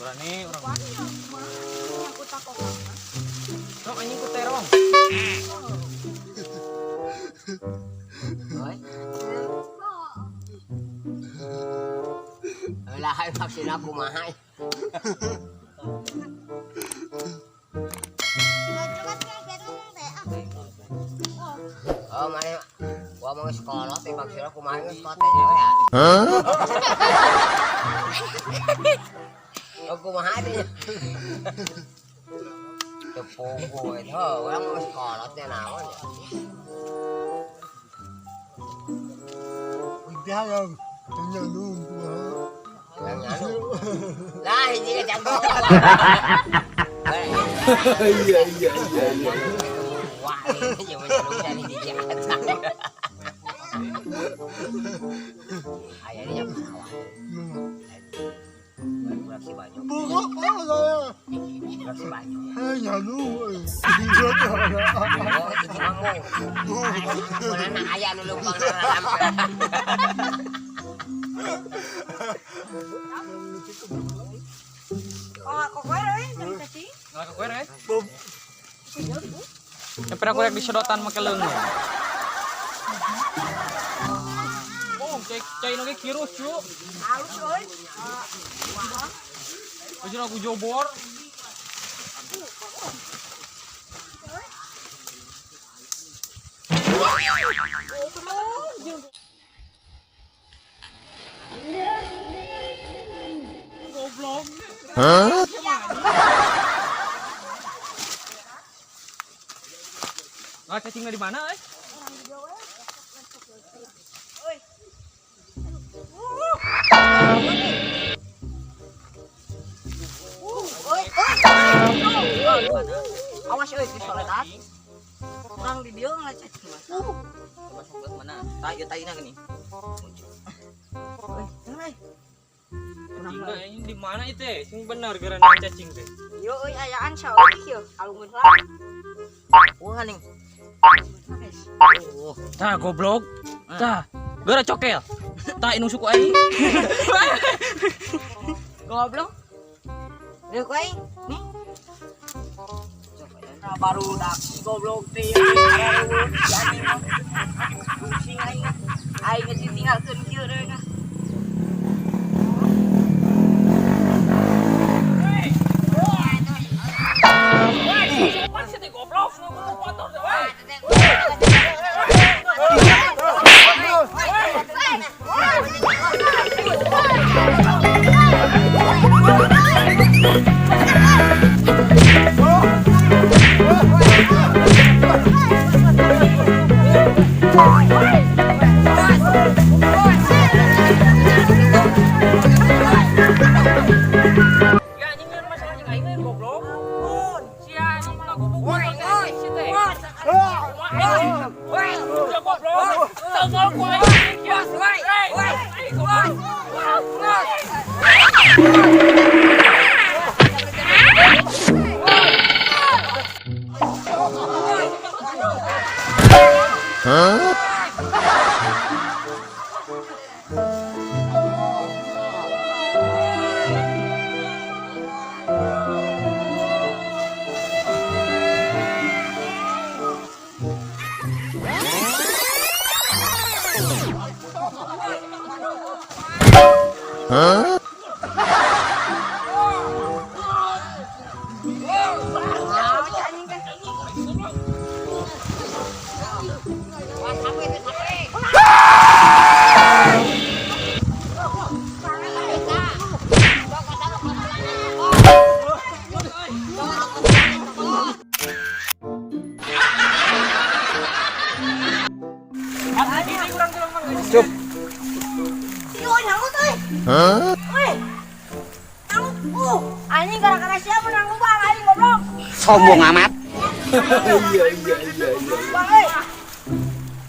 Berani urang. Wani ya, kumaha aku takok mah. Sok anjing ku terong. Oi. Lah hai vaksin aku kumaha. Oh, mana gua mau sekolah teh vaksin aku kumaha geus sekolah teh ya. Hah? Oh, kumaha teh. Teu pogo eta, urang mau sekolah teh naon ya. Udah yang nyanu gua. Yang nyanu. Lah hiji ge jago. Iya iya iya iya. Wah, ini yang menyalung dari hiji atas. Ayahnya pesawat. Budak si Banyu. Buka saya. Budak si Banyu. Nyanu. Oh, hiji mamung. Mana aya nu leumpang Oh, kok kowe euy dari cacing? Ngalah ke kue, eh. Yang pernah korek di sedotan make leungeun. Oh, cai cai nu ge kirus, cu. Halus euy. Ujung aku jobor. Goblok. Hah? Nggak cacingnya di mana, eh? Euy, euy. Awas euy di soledat. Urang di dieu ngala cacing mah. Masuk ke mana? Tai ieu taina gini. Euy, euy. Cacingnya ini di mana itu? Eh? Sing bener gerangan cacing teh. Yo euy ayaan saeutik yeuh, alungeun lah. Wah ning. Tah goblok. Tah, geura cokel. Tah inung suku aing. Goblok. Reuh ku aing. Nih. Nah, baru daki goblok teh. Anjing mah. Pusing aing. Aing geus ditinggalkeun kieu deui nah. Sopan sih teh goblok. Motor teh, weh. Ya anjing ini masalah jeung aing euy goblok. Sia anjing ngagubuk motor teh si teh. Kumaha aing? Udah goblok. Tengol ku aing sia. Woi, goblok. Hah? Hah? Wah, sapu itu sapu. Cup. Yo nyangkut euy. Hah? Euy. Nyangkut. Anjing gara-gara sia menang lubang aing goblok. Sombong amat. Iya iya iya iya. Bang euy.